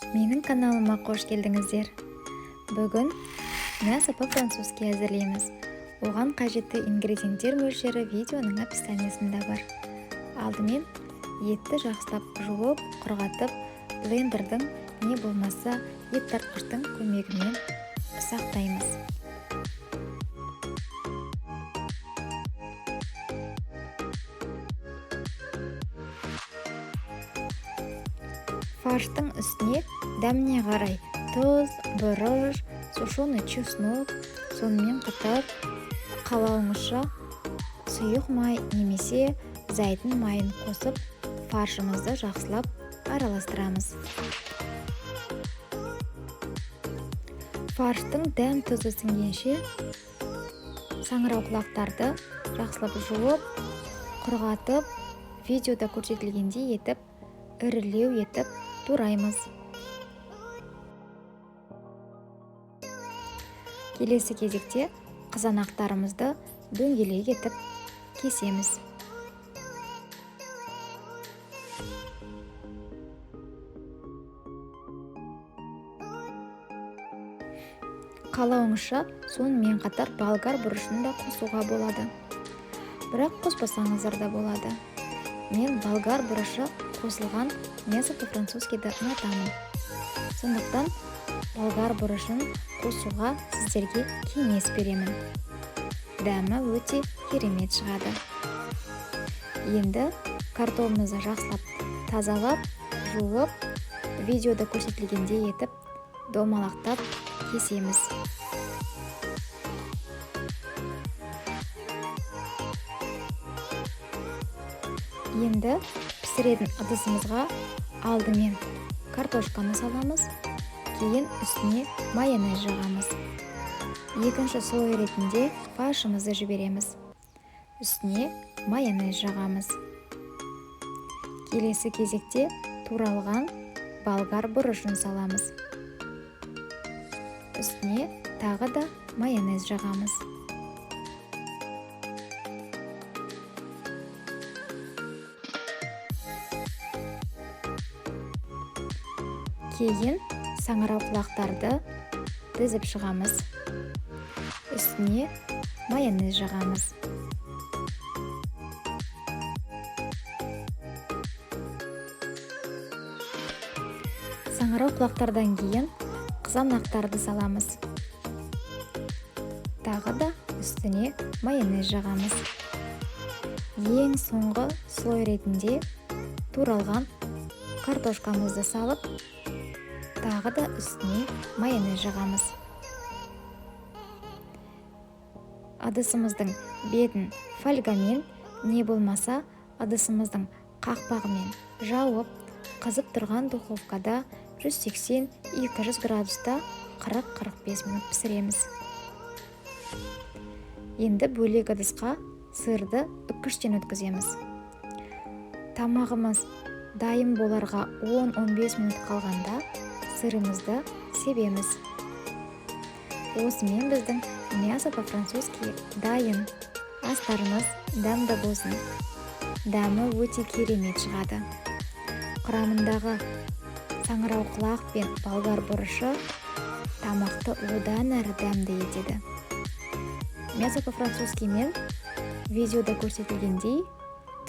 Менің каналыма қош келдіңіздер. Бүгін мясо по-французски әзірлейміз. Оған қажетті ингредиенттер мөлшері видеоның описаниясында бар. Алдымен етті жақсылап жуып, құрғатып, блендердің не болмаса ет тартқыштың көмегімен ұсақтаймыз. Фарштың үстіне дәміне қарай тұз, бұрыш, сушеный чеснок, сонымен қатар қалауыңызша сұйық май немесе зәйтүн майын қосып, фаршымызды жақсылап араластырамыз. Фарштың дәм тұзы сіңгенше саңырауқұлақтарды жақсылап жуып, құрғатып, видеода көрсетілгендей етіп, ірілеу етіп тураймыз. Келесі кезекте қызанақтарымызды дөңгелек етіп кесеміз. Қалауыңызша сонымен қатар болгар бұрышын да қосуға болады. Бірақ қоспасаңыздар да болады. Мен болгар бұрышы қосылған мясо по-французскиді ұнатамын. Сондықтан болгар бұрышын қосуға сіздерге кеңес беремін. Дәмі өте керемет шығады. Енді картонымызды жақсылап тазалап, жуып, видеода көрсетілгендей етіп домалақтап кесеміз. Енді пісіретін ыдысымызға алдымен картошканы саламыз, кейін үстіне майонез жағамыз. Екінші слой ретінде фаршымызды жібереміз. Үстіне майонез жағамыз. Келесі кезекте туралған болгар бұрышын саламыз. Үстіне тағы да майонез жағамыз. Кейін саңырауқұлақтарды тізіп шығамыз. Үстіне майонез жағамыз. Саңырауқұлақтардан кейін қызанақтарды саламыз. Тағы да үстіне майонез жағамыз. Ең соңғы слой ретінде туралған картошкамызды салып, тағы да үстіне майонез жағамыз. Ыдысымыздың бетін фольгамен, не болмаса ыдысымыздың қақпағымен жауып, қызып тұрған духовкада 180-200 градуста 40-45 минут пісіреміз. Енді бөлек ыдысқа сырды үккіштен өткіземіз. Тамағымыз дайын боларға 10-15 минут қалғанда сырымызды себеміз. Осымен біздің мясо по-французски дайын. Астарымыз дәмді болсын. Дәмі өте керемет шығады. Құрамындағы саңырауқұлақ пен болгар бұрышы тамақты одан әрі дәмді етеді. Мясо по-французски мен видеода көрсетілгендей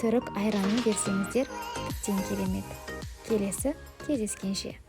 түрік айранын берсеңіздер тіптен керемет. Келесі кездескенше.